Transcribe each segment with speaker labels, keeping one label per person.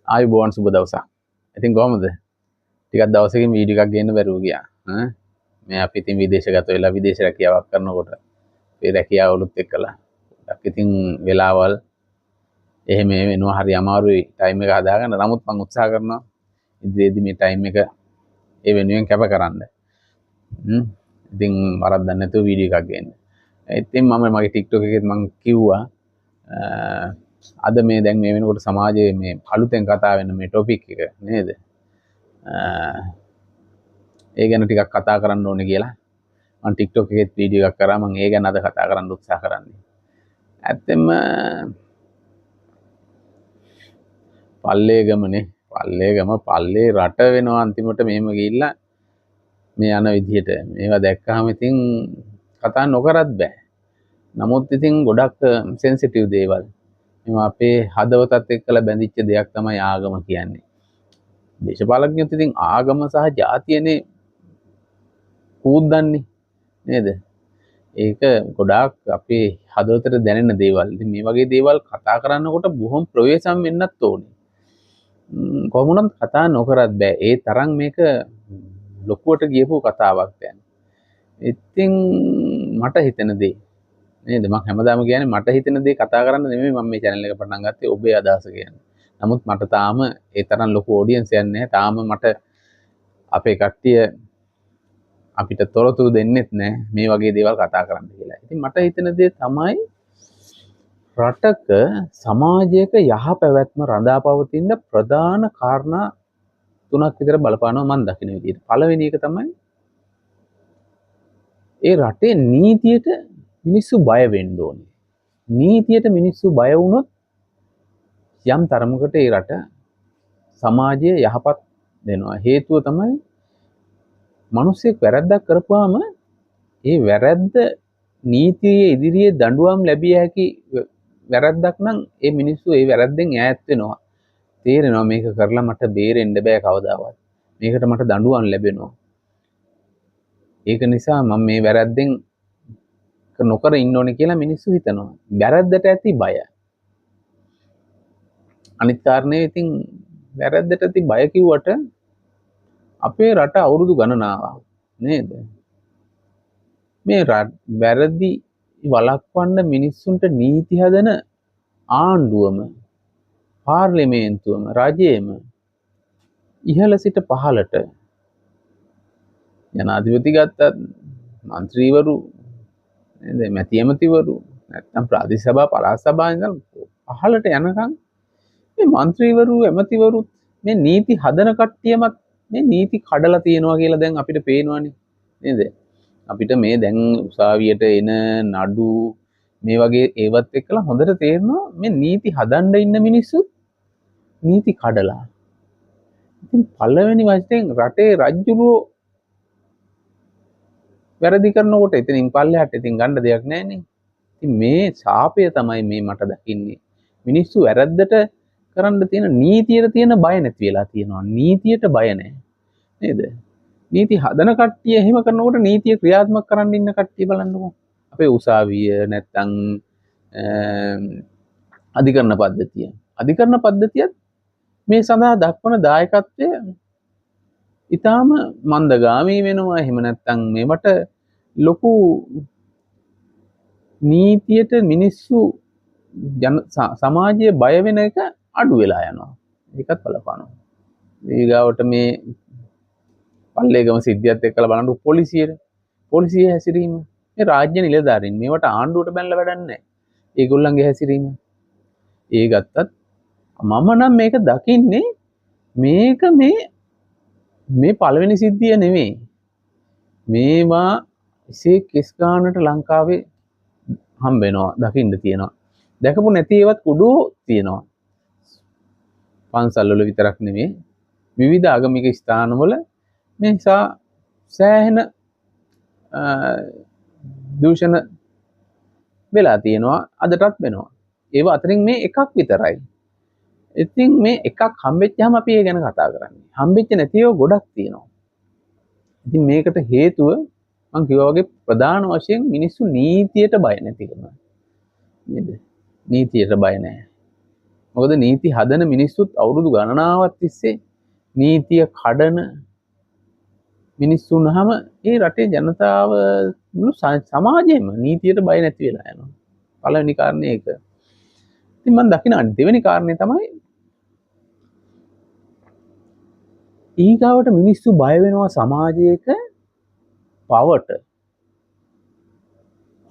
Speaker 1: ආයුබෝවන් සුබ දවසක්. ඉතින් කොහොමද? ටිකක් දවසකින් වීඩියෝ එකක් ගේන්න බැරුව ගියා. ඈ මේ අපි ඉතින් විදේශගත වෙලා විදේශ රැකියාවක් කරනකොට ඒ රැකියාවලුත් එක්කලා ගොඩක් ඉතින් වෙලාවල් එහෙම වෙනවා, හරි අමාරුයි ටයිම් එක හදාගන්න. නමුත් මං උත්සාහ කරනවා ඉදිරියේදී මේ ටයිම් එක ඒ වෙනුවෙන් කැප කරන්න. ඉතින් වරද්දන්න නැතුව වීඩියෝ එකක් ගේන්න. ඉතින් මම මගේ TikTok එකේත් මං කිව්වා අද මේ දැන් මේ වෙනකොට සමාජයේ මේ අලුතෙන් කතා වෙන මේ ටොපික් එක නේද? ඒ ගැන ටිකක් කතා කරන්න ඕනේ කියලා මං TikTok එකේත් වීඩියෝ එකක් කරා. මං ඒ ගැන අද කතා කරන්න උත්සාහ කරන්නේ. ඇත්තෙන්ම පල්ලේගමනේ, පල්ලේගම පල්ලේ රට වෙනවා අන්තිමට මෙහෙම ගිහිල්ලා මේ යන විදිහට. මේවා දැක්කහම ඉතින් කතා නොකරත් බෑ. නමුත් ඉතින් ගොඩක් සෙන්සිටිව් දේවල්. මේවා අපේ හදවතත් එක්කලා බැඳිච්ච දෙයක් තමයි ආගම කියන්නේ. දේශපාලඥයොත් ඉතින් ආගම සහ ජාතියනේ කූද්දන්නේ නේද? ඒක ගොඩාක් අපේ හදවතට දැනෙන දේවල්. ඉතින් මේ වගේ දේවල් කතා කරන්නකොට බොහොම ප්‍රවේශම් වෙන්නත් ඕනේ. කොහොම වුණත් කතා නොකරත් බෑ. ඒ තරම් මේක ලොකුවට ගියපු කතාවක් දැන්. ඉතින් මට හිතෙන දේ නේද? මං හැමදාම කියන්නේ මට හිතෙන දේ කතා කරන්න නෙමෙයි මම මේ චැනල් එක පටන් ගත්තේ, ඔබේ අදහස කියන්න. නමුත් මට තාම ඒ තරම් ලොකු ඔඩියන්ස් එකක් නැහැ. තාම මට අපේ කට්ටිය අපිට තොරතුරු දෙන්නෙත් නෑ මේ වගේ දේවල් කතා කරන්න කියලා. ඉතින් මට හිතෙන දේ තමයි රටක සමාජයක යහ පැවැත්ම රඳා පවතින ප්‍රධාන කාරණා තුනක් විතර බලපානවා මං දකින විදිහට. පළවෙනි එක තමයි ඒ රටේ නීතියට මිනිස්සු බය වෙන්න ඕනේ. නීතියට මිනිස්සු බය වුණොත් යම් තරමකට ඒ රට සමාජය යහපත් වෙනවා. හේතුව තමයි මිනිස්සෙක් වැරැද්දක් කරපුවාම ඒ වැරැද්ද නීතියේ ඉදිරියේ දඬුවම් ලැබිය හැකි වැරැද්දක් නම් ඒ මිනිස්සු ඒ වැරැද්දෙන් ඈත් වෙනවා. තේරෙනවා මේක කරලා මට බේරෙන්න බෑ කවදාවත්. මේකට මට දඬුවම් ලැබෙනවා. ඒක නිසා මම මේ වැරැද්දෙන් නොකර ඉන්න ඕනේ කියලා මිනිස්සු හිතනවා. වැරැද්දට ඇති බය. අනිත් කාරණේ ඉතින් වැරැද්දට ඇති බය කිව්වට අපේ රට අවුරුදු ගණනාවක් නේද? මේ වැරදි වළක්වන්න මිනිස්සුන්ට නීති හදන ආණ්ඩුවම, පාර්ලිමේන්තුවම, රජයම ඉහළ සිට පහළට ජනාධිපති ගත්තත්, මන්ත්‍රීවරු නේද, මැති ඇමතිවරු, නැත්නම් ප්‍රාදේශීය සභා, පළාත් සභා ඉඳන් පහළට යනකම් මේ මන්ත්‍රීවරු, ඇමතිවරු මේ නීති හදන කට්ටියමත් මේ නීති කඩලා තියෙනවා කියලා දැන් අපිට පේනවනේ නේද? අපිට මේ දැන් උසාවියට එන නඩු මේ වගේ ඒවත් එක්කලා හොඳට තේරෙනවා මේ නීති හදන්න ඉන්න මිනිස්සුත් නීති කඩලා. ඉතින් පළවෙනි වශයෙන් රටේ රජ්ජුරුවෝ වැරදි කරනකොට ඉතින් පල්ලෙහාට ඉතින් ගන්න දෙයක් නෑනේ. ඉතින් මේ ශාපය තමයි මේ මට දකින්නේ. මිනිස්සු වැරද්දට කරන්න තියෙන නීතියට තියෙන බය නැති වෙලා තියෙනවා. නීතියට බය නෑ නේද? නීති හදන කට්ටිය එහෙම කරනකොට නීතිය ක්‍රියාත්මක කරන්න ඉන්න කට්ටිය බලන්නකෝ. අපේ උසාවිය නැත්තම් අධිකරණ පද්ධතිය. අධිකරණ පද්ධතියත් මේ සඳහා දක්වන දායකත්වය ඊටාම මන්දගාමී වෙනවා. එහෙම නැත්තම් මේවට ලොකු නීතියට මිනිස්සු ජන සමාජය බය වෙන එක අඩු වෙලා යනවා. ඒකත් බලපානවා. ඊගාවට මේ පල්ලේගම සිද්ධියත් එක්කලා බලන්න පොලිසිය හැසිරීම, මේ රාජ්‍ය නිලධාරීන් මේවට ආණ්ඩුවට බැනලා වැඩක් නැහැ. ඒගොල්ලන්ගේ හැසිරීම. ඒ ගත්තත් මම නම් මේක දකින්නේ මේක මේ පළවෙනි සිද්ධිය නෙමෙයි. මේවා එසේ කෙස් ගානට ලංකාවේ හම්බ වෙනවා, දකින්න තියෙනවා. දැකපු නැති ඒවත් කුඩෝ තියෙනවා. පන්සල් වල විතරක් නෙමෙයි, විවිධ ආගමික ස්ථානවල මේ නිසා සෑහෙන දූෂණ වෙලා තියෙනවා, අදටත් වෙනවා. ඒව අතරින් මේ එකක් විතරයි. ඉතින් මේ එකක් හම්බෙච්චාම අපි ඒ ගැන කතා කරන්නේ. හම්බෙච්ච නැති ඒවා ගොඩක් තියෙනවා. ඉතින් මේකට හේතුව මං කිව්වා වගේ ප්‍රධාන වශයෙන් මිනිස්සු නීතියට බය නැතිකම. නේද? නීතියට බය නැහැ. මොකද නීති හදන මිනිස්සුත් අවුරුදු ගණනාවක් තිස්සේ නීතිය කඩන මිනිස්සු වුණාම ඒ රටේ ජනතාව මුළු සමාජෙම නීතියට බය නැති වෙලා යනවා. පළවෙනි කාරණේ ඒක. ඉතින් මම දකින දෙවෙනි කාරණේ තමයි ඊගාවට මිනිස්සු බය වෙනවා සමාජයක පවට.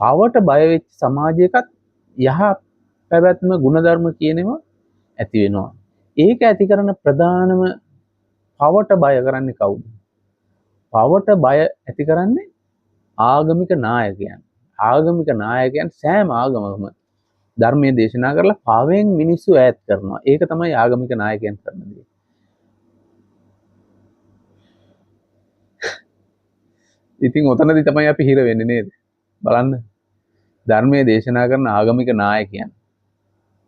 Speaker 1: පවට බය වෙච්ච සමාජයකත් යහ පැවැත්ම ගුණධර්ම කියන ඒවා ඇති වෙනවා. ඒක ඇති කරන ප්‍රධානම පවට බය කරන්නේ කවුද? පවට බය ඇති කරන්නේ ආගමික නායකයන්. ආගමික නායකයන් සෑම ආගමකම ධර්මයේ දේශනා කරලා පවෙන් මිනිස්සු ඈත් කරනවා. ඒක තමයි ආගමික නායකයන් කරන දේ. ඉතින් ඔතනදී තමයි අපි හිර වෙන්නේ නේද? බලන්න. ධර්මයේ දේශනා කරන ආගමික නායකයන්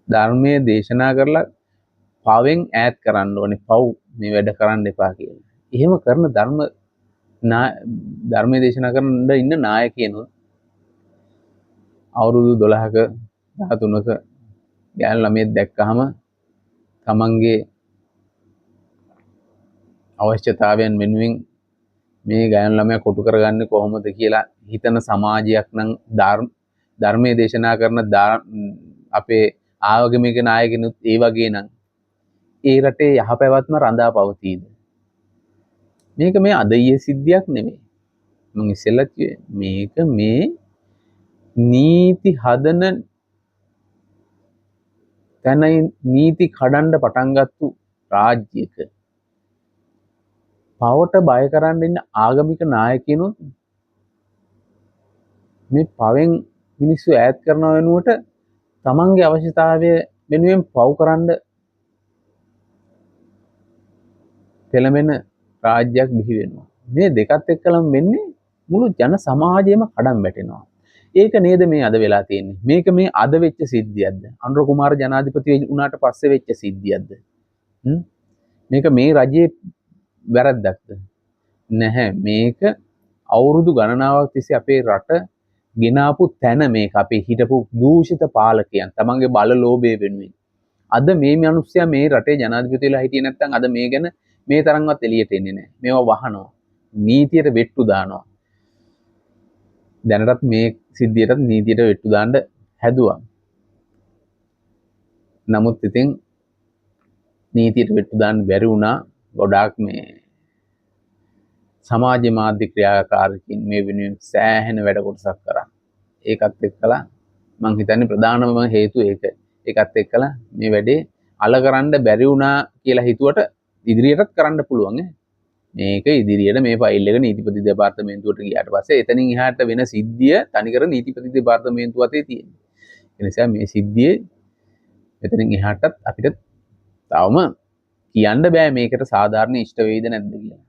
Speaker 1: ධර්මයේ දේශනා කරලා පවෙන් ඈත් කරන්න ඕනේ. පව් මේ වැඩ කරන්න එපා කියලා. එහෙම කරන ධර්මයේ දේශනා කරන්න ඉන්න නායකයනුත් අවුරුදු 12ක 13ක ගෑනු ළමයෙක් දැක්කහම තමන්ගේ අවශ්‍යතාවයන් වෙනුවෙන් මේ ගෑනු ළමයා කොටු කරගන්නේ කොහොමද කියලා හිතන සමාජයක් නම් ධර්මයේ දේශනා කරන අපේ ආගමික නායකයනුත් ඒ වගේ නම් ඒ රටේ යහපැවැත්ම රඳා පවතීද? මේක මේ අද ඊයේ සිද්ධියක් නෙමෙයි. මං ඉස්සෙල්ලත් කිව්වේ මේක මේ නීති හදන තැන නීති කඩන්න පටන් ගත්තු රාජ්‍යයක පවට බය කරන්න ඉන්න ආගමික නායකයනුත් මේ පවෙන් මිනිස්සු ඈත් කරන වෙනුවට තමන්ගේ අවශ්‍යතාවය වෙනුවෙන් පව් කරන්න පෙළඹෙන රාජ්‍යයක් බිහි වෙනවා. මේ දෙකත් එක්කලම වෙන්නේ මුළු ජන සමාජයම කඩම් වැටෙනවා. ඒක නේද මේ අද වෙලා තියෙන්නේ. මේක මේ අද වෙච්ච සිද්ධියක්ද? අනුර කුමාර ජනාධිපති වුණාට පස්සේ වෙච්ච සිද්ධියක්ද? මේක මේ රජයේ වැරද්දක්ද? නැහැ. මේක අවුරුදු ගණනාවක් තිස්සේ අපේ රට ගෙනාපු තැන මේක අපේ හිටපු දූෂිත පාලකයන් තමන්ගේ බල ලෝභය වෙනුවෙන්. අද මේ මිනිස්සයා මේ රටේ ජනාධිපති වෙලා හිටියේ නැත්නම් අද මේ ගැන මේ තරම්වත් එළියට එන්නේ නැහැ. මේවා වහනවා. නීතියට වෙට්ටු දානවා. දැනටත් මේ සිද්ධියටත් නීතියට වෙට්ටු දාන්න හැදුවා. නමුත් ඉතින් නීතියට වෙට්ටු දාන්න බැරි වුණා. ගොඩාක් මේ සමාජ මාධ්‍ය ක්‍රියාකාරකයින් මේ වෙනුවෙන් සෑහෙන වැඩ කොටසක් කරා. ඒකත් එක්කලා මං හිතන්නේ ප්‍රධානම හේතුව ඒක. ඒකත් එක්කලා මේ වැඩේ අල කරන්න බැරි වුණා කියලා හිතුවට ඉදිරියටත් කරන්න පුළුවන් ඈ. මේක ඉදිරියට මේ ෆයිල් එක නීතිපති දෙපාර්තමේන්තුවට ගියාට පස්සේ එතනින් එහාට වෙන සිද්ධිය තනිකර නීතිපති දෙපාර්තමේන්තුව අතේ තියෙනවා. ඒ නිසා මේ සිද්ධියේ එතනින් එහාටත් අපිට තවම කියන්න බෑ මේකට සාධාරණ ඉෂ්ට වෙයිද නැද්ද කියලා.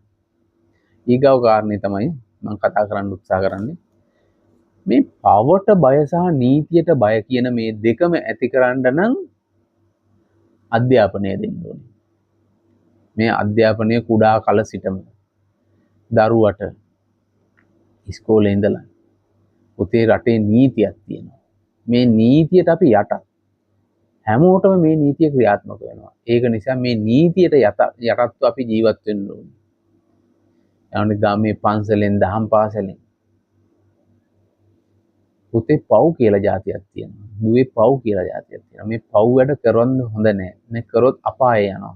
Speaker 1: ඊගාව කාරණේ තමයි මම කතා කරන්න උත්සාහ කරන්නේ. මේ පවට බය සහ නීතියට බය කියන මේ දෙකම ඇති කරන්න නම් අධ්‍යාපනය දෙන්න ඕනේ. මේ අධ්‍යාපනය කුඩා කල සිටම දරුවට ඉස්කෝලේ ඉඳලා පොතේ රටේ නීතියක් තියෙනවා. මේ නීතියට අපි යටත්. හැමෝටම මේ නීතිය ක්‍රියාත්මක වෙනවා. ඒක නිසා මේ නීතියට යටත්ව අපි ජීවත් වෙන්න ඕනේ. යන්නේ ගාමේ පන්සලෙන් දහම් පාසලෙන් පුතේ පව් කියලා જાතියක් තියෙනවා. දුවේ පව් කියලා જાතියක් තියෙනවා. මේ පව් වැඩ කරවන්න හොඳ නෑ. මේ කරොත් අපායේ යනවා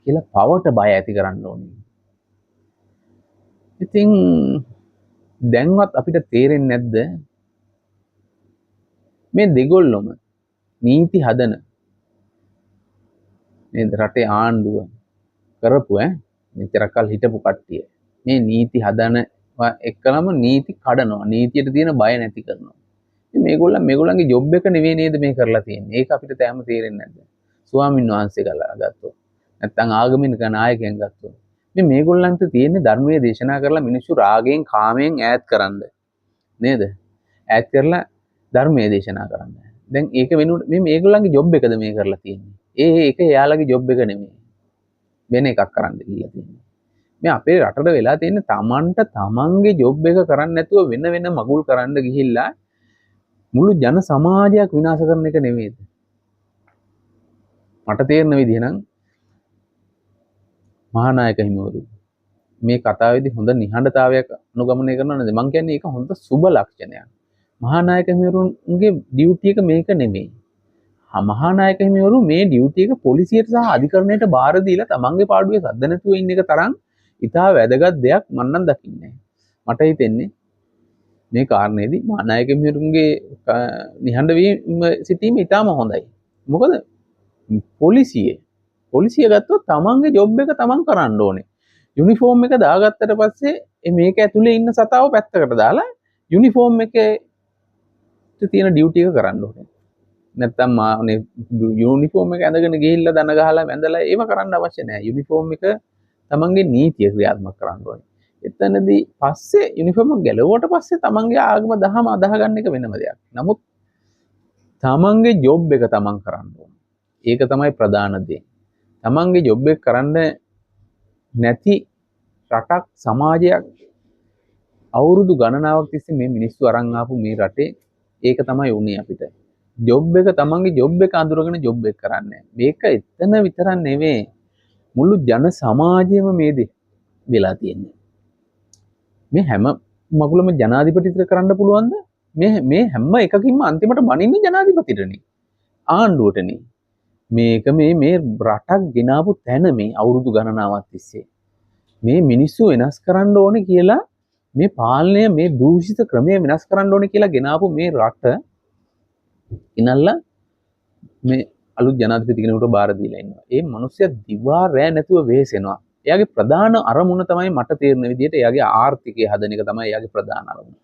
Speaker 1: කියලා පවට බය ඇති කරන්න ඕනේ. ඉතින් දැන්වත් අපිට තේරෙන්නේ නැද්ද මේ දෙගොල්ලොම නීති හදන මේ රටේ ආණ්ඩුව කරපු මෙච්චර කල් හිටපු කට්ටිය මේ නීති හදනවා එක්කලම නීති කඩනවා, නීතියට තියෙන බය නැති කරනවා. ඉතින් මේගොල්ලන්ගේ ජොබ් එක නෙවෙයි නේද මේ කරලා තියෙන්නේ. ඒක අපිට තෑම තේරෙන්නේ නැද්ද? ස්වාමින් වහන්සේ ගත්තොත් නැත්තම් ආගමික නායකයන් ගත්තොත් මේ මේගොල්ලන්ට තියෙන්නේ ධර්මයේ දේශනා කරලා මිනිස්සු රාගයෙන් කාමයෙන් ඈත් කරන්න නේද? ඈත් කරලා ධර්මයේ දේශනා කරන්න. දැන් ඒක වෙනුවට මේ මේගොල්ලන්ගේ ජොබ් එකද මේ කරලා තියෙන්නේ? ඒක එයාලගේ ජොබ් එක නෙමෙයි. වෙන එකක් කරන්න දීලා තියෙන්නේ. මේ අපේ රටට වෙලා තියෙන තමන්ට තමන්ගේ ජොබ් එක කරන්න නැතුව වෙන වෙන මගුල් කරන්න ගිහිල්ලා මුළු ජන සමාජයක් විනාශ කරන එක නෙමෙයිද? මට තේරෙන විදිහ නම් මහානායක හිමිවරු මේ කතාවේදී හොඳ නිහඬතාවයක් අනුගමනය කරනවා නේද? මං කියන්නේ ඒක හොඳ සුබ ලක්ෂණයක්. මහානායක හිමිවරුන්ගේ ඩියුටි එක මේක නෙමෙයි. මහානායක හිමිවරු මේ ඩියුටි එක පොලිසියට සහ අධිකරණයට බාර දීලා තමන්ගේ පාඩුවේ සද්ද නැතුව ඉන්න එක තරම් ඉතා වැදගත් දෙයක් මං නම් දකින්නේ නැහැ. මට හිතෙන්නේ මේ කාරණේදී මහානායක හිමිවරුන්ගේ නිහඬ වීම සිටීම ඉතාම හොඳයි. මොකද පොලිසිය ගත්තොත් තමන්ගේ ජොබ් එක තමන් කරන්න ඕනේ. යුනිෆෝම් එක දාගත්තට පස්සේ මේක ඇතුලේ ඉන්න සතාව පැත්තකට දාලා යුනිෆෝම් එකේ තියෙන ඩියුටි එක කරන්න ඕනේ. නැත්තම් මේ යුනිෆෝම් එක ඇඳගෙන ගිහිල්ලා දන ගහලා වැඳලා ඒව කරන්න අවශ්‍ය නෑ. යුනිෆෝම් එක තමන්ගේ නීතිය ක්‍රියාත්මක කරන්න ඕනේ. එතනදී පස්සේ යුනිෆෝම් එක ගැලවුවට පස්සේ තමන්ගේ ආගම දහම අදහ ගන්න එක වෙනම දෙයක්. නමුත් තමන්ගේ ජොබ් එක තමන් කරන්න ඕනේ. ඒක තමයි ප්‍රධාන දේ. තමන්ගේ ජොබ් එක කරන්න නැති රටක් සමාජයක් අවුරුදු ගණනාවක් තිස්සේ මේ මිනිස්සු අරන් ආපු මේ රටේ ඒක තමයි උනේ අපිට. ජොබ් එක තමන්ගේ ජොබ් එක අඳුරගෙන ජොබ් එක කරන්නේ. මේක එතන විතරක් නෙමෙයි, මුළු ජන සමාජයම මේ දේ වෙලා තියෙන්නේ. මේ හැම මගුලම ජනාධිපතිට කරන්න පුළුවන්ද? මේ හැම එකකින්ම අන්තිමට බනින්නේ ජනාධිපතිටනේ, ආණ්ඩුවටනේ. මේක මේ රටක් ගෙනාවු තැන මේ අවුරුදු ගණනාවක් තිස්සේ මේ මිනිස්සු වෙනස් කරන්න ඕනේ කියලා, මේ පාලනය මේ දූෂිත ක්‍රමය වෙනස් කරන්න ඕනේ කියලා ගෙනාවු මේ රට ඉනල්ලා මේ අලුත් ජනාධිපති කෙනෙකුට බාර දීලා ඉන්නවා. ඒ මිනිස්සයා දිවා රෑ නැතුව වෙහෙසෙනවා. එයාගේ ප්‍රධාන අරමුණ තමයි මට තේරෙන විදිහට එයාගේ ආර්ථිකය හදන එක තමයි එයාගේ ප්‍රධාන අරමුණ.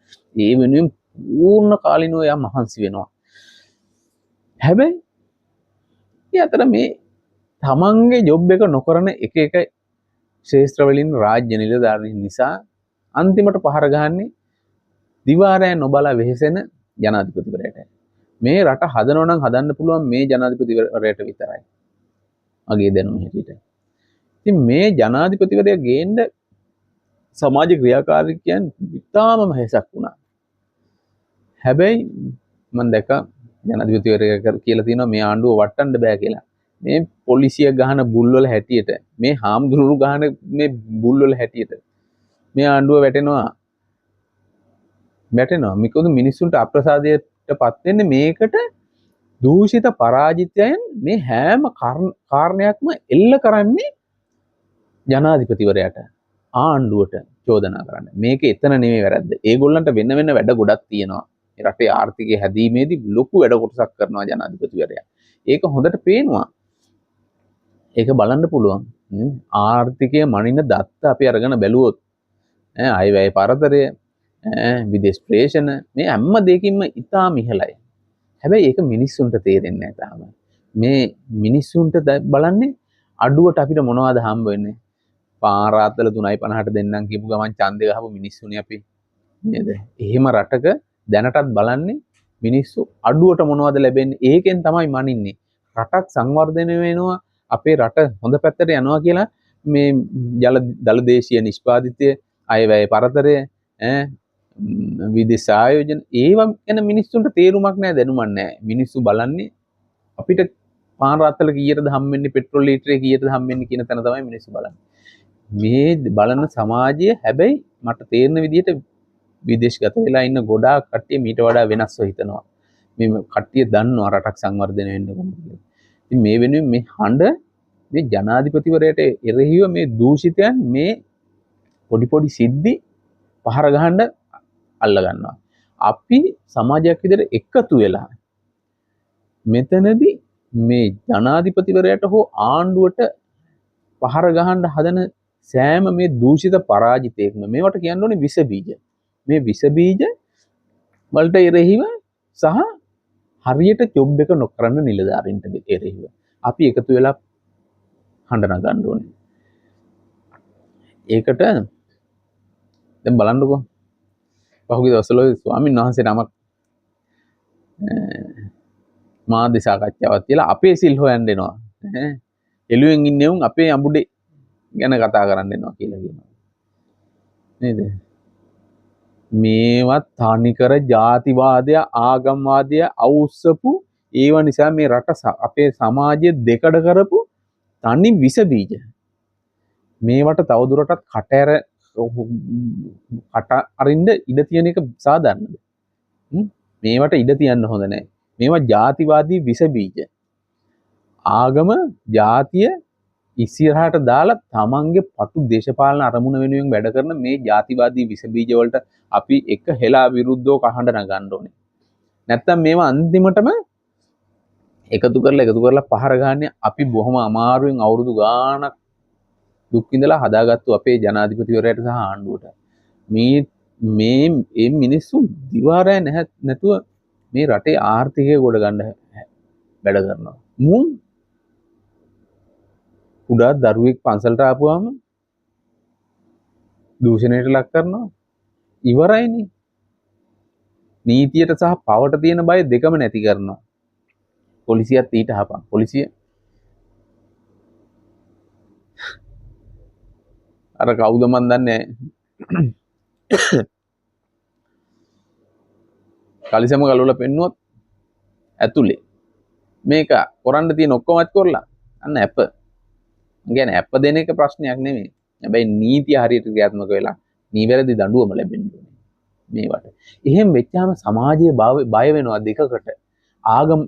Speaker 1: ඒ වෙනුවෙන් පූර්ණ කාලිනව එයා මහන්සි වෙනවා. හැබැයි ඒ අතර මේ තමන්ගේ ජොබ් එක නොකරන එක එක ක්ෂේත්‍ර වලින් රාජ්‍ය නිලධාරීන් නිසා අන්තිමට පහර ගහන්නේ දිවා රෑ නොබලා වෙහෙසෙන ජනාධිපතිවරයාට. මේ රට හදනව නම් හදන්න පුළුවන් මේ ජනාධිපතිවරයාට විතරයි. මගේ දැනුම හැටියට. ඉතින් මේ ජනාධිපතිවරයා ගේන්න සමාජ ක්‍රියාකාරීකයන් ඉතාම මහසක් වුණා. හැබැයි මම දැක්කා ජනාධිපතිවරයා කියලා තියෙනවා මේ ආණ්ඩුව වටන්න බෑ කියලා. මේ පොලිසිය ගහන බුල් වල හැටියට, මේ හාමුදුරුවෝ ගහන මේ බුල් වල හැටියට මේ ආණ්ඩුව වැටෙනවා. වැටෙනවා. මොකද මිනිස්සුන්ට අප්‍රසාදයට පත් වෙන්නේ මේකට දූෂිත පරාජිතයන් මේ හැම කාරණයක්ම එල්ල කරන්නේ ජනාධිපතිවරයාට, ආණ්ඩුවට චෝදනා කරන්න. මේක එතන නෙමෙයි වැරද්ද. ඒගොල්ලන්ට වෙන වෙන වැඩ ගොඩක් තියෙනවා. මේ රටේ ආර්ථිකය හැදීමේදී ලොකු වැඩ කොටසක් කරනවා ජනාධිපතිවරයා. ඒක හොඳට පේනවා. ඒක බලන්න පුළුවන්. ආර්ථිකය මනින දත්ත අපි අරගෙන බැලුවොත්, අයවැය පරතරය, විදේශ ප්‍රේෂණ මේ හැම දෙයකින්ම ඉතාම ඉහළයි. හැබැයි ඒක මිනිස්සුන්ට තේරෙන්නේ නැහැ තාම. මේ මිනිස්සුන්ට බලන්නේ අඩුවට අපිට මොනවද හම්බ වෙන්නේ? පාරාතල 3.50ට දෙන්නම් කියපු ගමන් ඡන්දය ගහපු මිනිස්සුනේ අපි නේද? එහෙම රටක දැනටත් බලන්නේ මිනිස්සු අඩුවට මොනවද ලැබෙන්නේ? ඒකෙන් තමයි මනින්නේ. රටක් සංවර්ධනය වෙනවා, අපේ රට හොඳ පැත්තට යනවා කියලා මේ දළ දේශීය නිෂ්පාදිතය, අයවැය පරතරය, විදේශ ආයෝජන ඒවා ගැන මිනිස්සුන්ට තේරුමක් නෑ, දැනුමක් නෑ. මිනිස්සු බලන්නේ අපිට පාන් රාත්තල කීයටද හම් වෙන්නේ, පෙට්‍රල් ලීටරේ කීයටද හම් වෙන්නේ කියන තැන තමයි මිනිස්සු බලන්නේ. මේ බලන සමාජය හැබැයි මට තේරෙන විදිහට විදේශගත වෙලා ඉන්න ගොඩාක් කට්ටිය මීට වඩා වෙනස්ව හිතනවා. මේ කට්ටිය දන්නවා රටක් සංවර්ධනය වෙන්න කොහොමද කියලා. ඉතින් මේ වෙනුවෙන් මේ හඬ මේ ජනාධිපතිවරයාට එරෙහිව මේ දූෂිතයන් මේ පොඩි පොඩි සිද්ධි පහර ගහන්න අල්ල ගන්නවා. අපි සමාජයක් විදිහට එකතු වෙලා මෙතනදී මේ ජනාධිපතිවරයාට හෝ ආණ්ඩුවට පහර ගහන්න හදන සෑම මේ දූෂිත පරාජිතයෙක්ම මේවට කියන්න ඕනේ විස බීජ. මේ විස බීජ වලට එරෙහිව සහ හරියට ජොබ් එක නොකරන නිලධාරීන්ට එරෙහිව අපි එකතු වෙලා හඬ නගන්න ඕනේ. ඒකට දැන් බලන්නකෝ, පහුගිය දවස්වල ස්වාමීන් වහන්සේ නමක් මාධ්‍ය සාකච්ඡාවක් තියලා අපේ සිල් හොයන්න එනවා. එළුවෙන් ඉන්නේ උන් අපේ අඹුඩේ ගැන කතා කරන්න එනවා කියලා කියනවා. නේද? මේවා තනිකර ජාතිවාදය, ආගම්වාදය අවුස්සපු ඒවා නිසා මේ රට අපේ සමාජය දෙකඩ කරපු තනි විස බීජ. මේවට තවදුරටත් කට අරින්න ඉඩ තියෙන එක සාධාරණද? මේවට ඉඩ තියන්න හොඳ නෑ. මේවා ජාතිවාදී විස බීජ. ආගම, ජාතිය ඉස්සරහට දාලා තමන්ගේ පටු දේශපාලන අරමුණ වෙනුවෙන් වැඩ කරන මේ ජාතිවාදී විස බීජ වලට අපි එක හෙලා විරුද්ධව කහඬ නගන්න ඕනේ. නැත්තම් මේවා අන්තිමටම එකතු කරලා පහර ගහන්නේ අපි බොහොම අමාරුවෙන් අවුරුදු ගාණක් දුක් විඳලා හදාගත්තු අපේ ජනාධිපතිවරයාට සහ ආණ්ඩුවට. මේ මේ මේ මිනිස්සු දිවා රැ නැතුව මේ රටේ ආර්ථිකය ගොඩ ගන්න වැඩ කරනවා. මුන් කුඩා දරුවෙක් පන්සලට ආපුවාම දූෂණයට ලක් කරනවා. ඉවරයිනේ. නීතියට සහ පවට තියෙන බය දෙකම නැති කරනවා. පොලිසියත් ඊට හපන්. පොලිසිය අර කවුද මන් දන්නේ කලිසම ගලවලා පෙන්නුවොත් ඇතුලේ මේක කරන්න තියෙන ඔක්කොමත් කරලා අන්න ඇප. මං කියන්නේ ඇප දෙන එක ප්‍රශ්නයක් නෙමෙයි. හැබැයි නීතිය හරියට ක්‍රියාත්මක වෙලා නිවැරදි දඬුවම ලැබෙන්න ඕනේ මේවට. එහෙම වෙච්චාම සමාජය බය වෙනවා දෙකකට. ආගම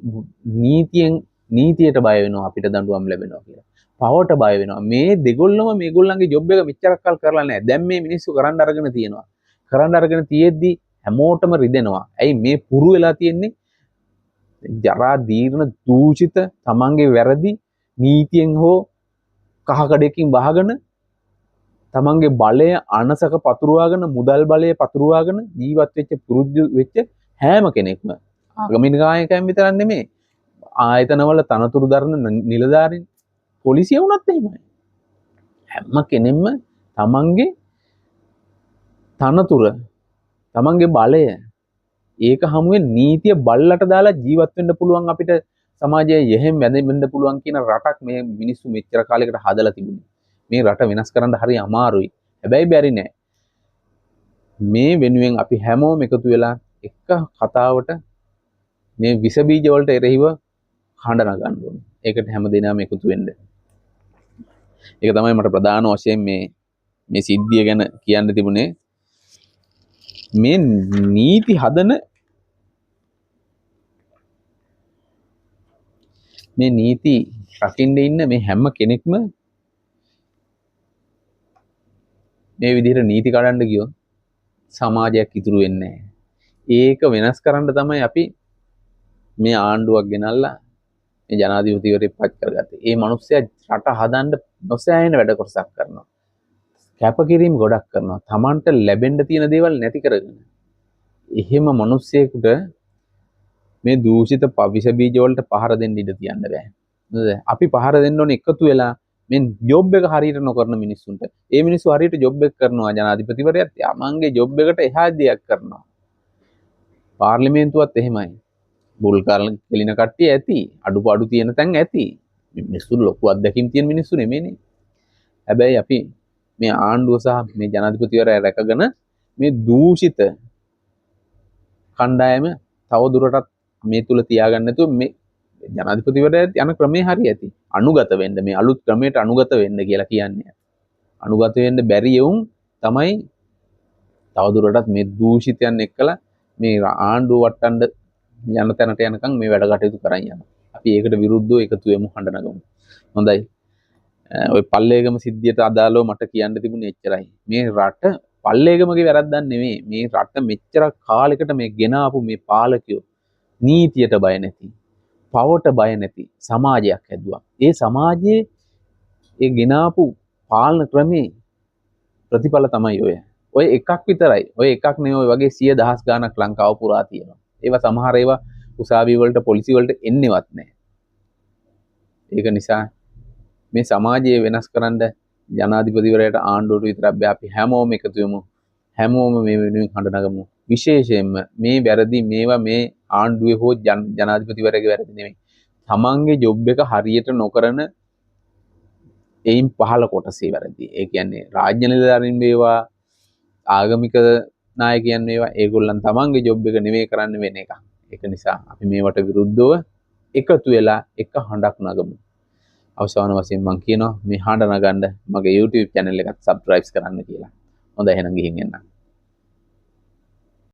Speaker 1: නීතියට බය වෙනවා අපිට දඬුවම් ලැබෙනවා කියලා. පවට බය වෙනවා. මේ දෙගොල්ලම මේගොල්ලන්ගේ ජොබ් එක මෙච්චරක් කල් කරලා නැහැ. දැන් මේ මිනිස්සු කරන්න අරගෙන තියෙනවා. කරන්න අරගෙන තියෙද්දි හැමෝටම රිදෙනවා. ඇයි මේ පුරු වෙලා තියෙන්නේ? ජරා දීර්ණ දූෂිත තමන්ගේ වැරදි නීතියෙන් හෝ කහකඩයකින් වහගෙන තමන්ගේ බලය අනසක පතුරවාගෙන මුදල් බලය පතුරවාගෙන ජීවත් වෙච්ච පුරුදු වෙච්ච හැම කෙනෙක්ම ආගමික නායකයන් විතරක් නෙමෙයි, ආයතනවල තනතුරු දරන නිලධාරීන්, පොලිසිය වුණත් එහෙමයි. හැම කෙනෙක්ම තමන්ගේ තනතුර, තමන්ගේ බලය, ඒක හමුවේ නීතිය බල්ලට දාලා ජීවත් වෙන්න පුළුවන් අපිට සමාජයේ යෙහෙන් වැඳෙන්න පුළුවන් කියන රටක් මේ මිනිස්සු මෙච්චර කාලයකට හදලා තිබුණේ. මේ රට වෙනස් කරන්න හරි අමාරුයි. හැබැයි බැරි නෑ. මේ වෙනුවෙන් අපි හැමෝම එකතු වෙලා එක කතාවට මේ විස බීජ වලට එරෙහිව හඬ නගන්න ඕනේ. ඒකට හැම දෙනාම එකතු වෙන්න. ඒක තමයි මට ප්‍රධාන වශයෙන් මේ සිද්ධිය ගැන කියන්න තිබුණේ. මේ නීති හදන මේ නීති රකින්න ඉන්න මේ හැම කෙනෙක්ම මේ විදිහට නීති කඩන්න ගියොත් සමාජයක් ඉතුරු වෙන්නේ නැහැ. ඒක වෙනස් කරන්න තමයි අපි මේ ආණ්ඩුවක් ගෙනල්ලා මේ ජනාධිපතිවරයෙක් පත් කරගත්තේ. ඒ මිනිස්සයා රට හදන්න නොසෑහෙන වැඩ කොටසක් කරනවා. කැපකිරීම ගොඩක් කරනවා. Tamanට ලැබෙන්න තියෙන දේවල් නැති කරගෙන. එහෙම මිනිස්සෙකුට මේ දූෂිත විෂ බීජ වලට පහර දෙන්න ඉඩ තියන්න බෑ. නේද? අපි පහර දෙන්න ඕනේ එකතු වෙලා මේ ජොබ් එක හරියට නොකරන මිනිස්සුන්ට. ඒ මිනිස්සු හරියට ජොබ් එක කරනවා. ජනාධිපතිවරයාත් තමන්ගේ ජොබ් එකට එහා දෙයක් කරනවා. පාර්ලිමේන්තුවත් එහෙමයි. බුල් කෙලින කට්ටිය ඇති. අඩුපාඩු තියෙන තැන් ඇති. මේ මිනිස්සු ලොකු අත්දැකීම් තියෙන මිනිස්සු නෙමෙයිනේ. හැබැයි අපි මේ ආණ්ඩුව සහ මේ ජනාධිපතිවරයා රැකගෙන මේ දූෂිත කණ්ඩායම තවදුරටත් මේ තුල තියාගන්න නැතුව මේ ජනාධිපතිවරයා යන ක්‍රමේ හරි ඇති. අනුගත වෙන්න, මේ අලුත් ක්‍රමයට අනුගත වෙන්න කියලා කියන්නේ. අනුගත වෙන්න බැරි එවුන් තමයි තවදුරටත් මේ දූෂිතයන් එක්කලා මේ ආණ්ඩුව වට්ටන්න යන තැනට යනකම් මේ වැඩ කටයුතු කරන් යනවා. අපි ඒකට විරුද්ධව එකතු වෙමු, හඬ නගමු. හොඳයි. ඔය පල්ලේගම සිද්ධියට අදාළව මට කියන්න තිබුණේ එච්චරයි. මේ රට පල්ලේගමගේ වැරද්දක් නෙමෙයි. මේ රට මෙච්චර කාලෙකට මේ ගෙන ආපු මේ පාලකයෝ නීතියට බය නැති, පවට බය නැති සමාජයක් හැදුවා. ඒ සමාජයේ ඒ ගෙන ආපු පාලන ක්‍රමේ ප්‍රතිඵල තමයි ඔය. ඔය එකක් විතරයි. ඔය එකක් නෙවෙයි, ඔය වගේ සිය දහස් ගාණක් ලංකාව පුරා තියෙනවා. ඒවා සමහර ඒවා උසාවි වලට පොලිසි වලට එන්නේවත් නැහැ. ඒක නිසා මේ සමාජය වෙනස් කරන්න ජනාධිපතිවරයාට ආණ්ඩුවට විතරක් බෑ. අපි හැමෝම එකතු වෙමු. හැමෝම මේ වෙනුවෙන් හඬ නගමු. විශේෂයෙන්ම මේ වැරදි මේවා මේ ආණ්ඩුවේ හෝ ජනාධිපතිවරයාගේ වැරදි නෙමෙයි. තමන්ගේ ජොබ් එක හරියට නොකරන එයින් පහළ කොටසේ වැරදි. ඒ කියන්නේ රාජ්‍ය නිලධාරීන් වේවා, ආගමික නායකයන් වේවා, ඒගොල්ලන් තමන්ගේ ජොබ් එක නෙමෙයි කරන්න වෙන එකක්. ඒක නිසා අපි මේවට විරුද්ධව එකතු වෙලා එක හඬක් නගමු. අවසාන වශයෙන් මං කියනවා මේ හඬ නගන්න මගේ YouTube channel එකත් subscribe කරන්න කියලා. හොඳයි, එහෙනම් ගිහින් එන්නම්.